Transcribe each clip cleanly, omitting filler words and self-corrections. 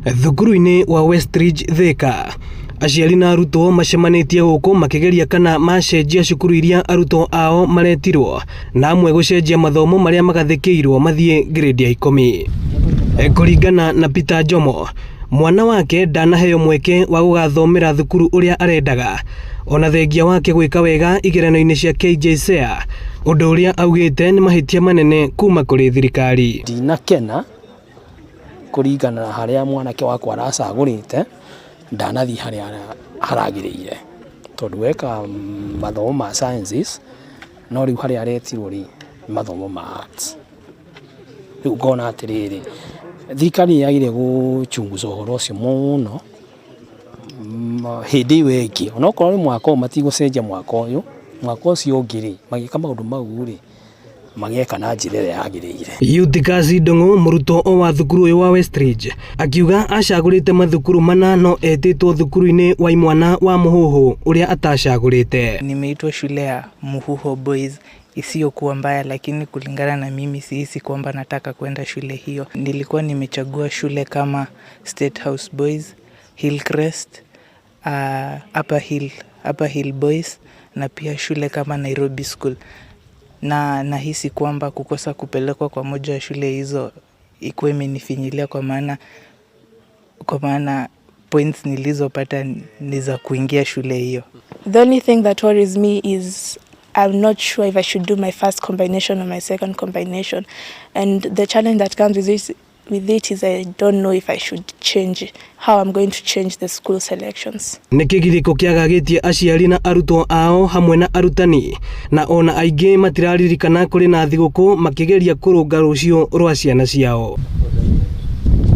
Thukuru-inĩ wa Westridge Thika, aciari na arutwo macemanĩtie gũkũ makĩgeria kana macenjia cukuru iria arutwo ao maretirwo na amwe gũcenjia mathomo marĩa magathĩkĩirwo mathiĩ grade ya ikũmi. Kũringana na Peter Njomo, mwana wake ndanaheo mweke wa gũgathomera thukuru ũrĩa arendaga ona thengia wake gwĩka wega igeranio-inĩ cia KJSEA, ũndũ ũrĩa augĩte nĩ mahĩtia manene kuma kũrĩ thirikari. Ndinakena kũringana na harĩa mwanake wakwa aracagũrĩte, ndanathiĩ harĩa haragĩrĩire, tondũ eka mathomo ma sciences, no rĩu harĩa aretirwo rĩ, nĩ mathomo ma arts. Rĩu ngona atĩrĩrĩ, thirikari nĩ yagĩrĩire gũ chunguza ũhoro ũcio mũno, hĩndĩ ĩyo ĩngĩ, onokorwo nĩ mwaka ũyũ matigũcenjia mwaka ũyũ, mwaka ũcio ũngĩ rĩ, magĩka maũndũ mau rĩ, mageka na njĩra ĩrĩa yagĩrĩire. Eutychus Ndung'u mũrutwo o wa thukuru ũyũ wa Westridge akiuga acagũrĩte mathukuru mana no etĩtwo thukuru-inĩ wa imwana wa Muhuhu ũrĩa atacagũrĩte. Nimeitwa shule ya Muhuho Boys isiyokuwa mbaya, lakini kulingana na mimi sihisi kwamba nataka kwenda shule hiyo. Nilikuwa nimechagua shule kama State House Boys, Hillcrest, Upper Hill Boys na pia shule kama Nairobi School, na nahisi kwamba kukosa kupelekwa kwa moja ya shule hizo ikuwa imenifinyilia kwa maana points nilizopata ni za kuingia shule hiyo. The only thing that worries me is I'm not sure if I should do my first combination or my second combination. And the challenge that comes with it is I don't know if I should change, how I'm going to change the school selections. Nĩ kĩgirĩko kĩagagĩtie aciari na arutwo ao hamwe na arutani, na ona aingĩ matiraririkana kũrĩ na thigũkũ makĩgeria kũrũnga rũciũ rwa ciana ciao.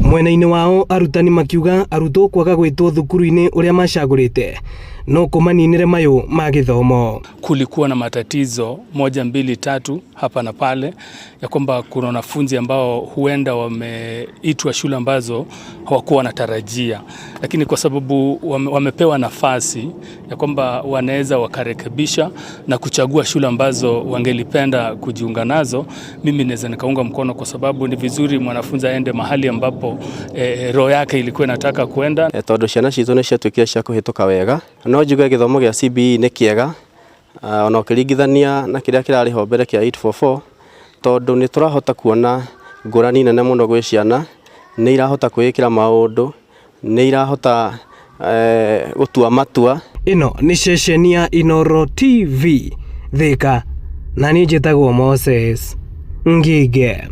Mwena-inĩ wao arutani makiuga arutwo kwaga gwĩtwo thukuru-inĩ ũrĩa macagũrĩte no kũmaninĩre mayũ ma gĩthomo. Kulikuwa na matatizo moja, mbili, tatu hapa na pale, ya kwamba kuna wanafunzi ambao huenda wameitwa shule ambazo hawakuwa wanatarajia, lakini kwa sababu wamepewa nafasi ya kwamba wanaweza wakarekebisha na kuchagua shule ambazo wangelipenda kujiunga nazo, mimi naweza nikaunga mkono, kwa sababu ni vizuri mwanafunzi aende mahali ambapo roho yake ilikuwa inataka kwenda. Tondũ ciana citũ nĩ ciatuĩkire cia kũhĩtũka wega, no njigue gĩthomo gĩa CBE nĩ kĩega ona ũkĩringithania na kĩrĩa kĩrarĩ ho mbere kĩa 844, tondũ nĩ tũrahota kuona ngũrani nene mũno gwĩ ciana. Nĩ irahota kwĩĩkĩra maũndũ, nĩ irahota gũtua matua. Ĩno nĩ ceceni ya Inooro TV Thika, na niĩ njĩtagwo Moses Ngige.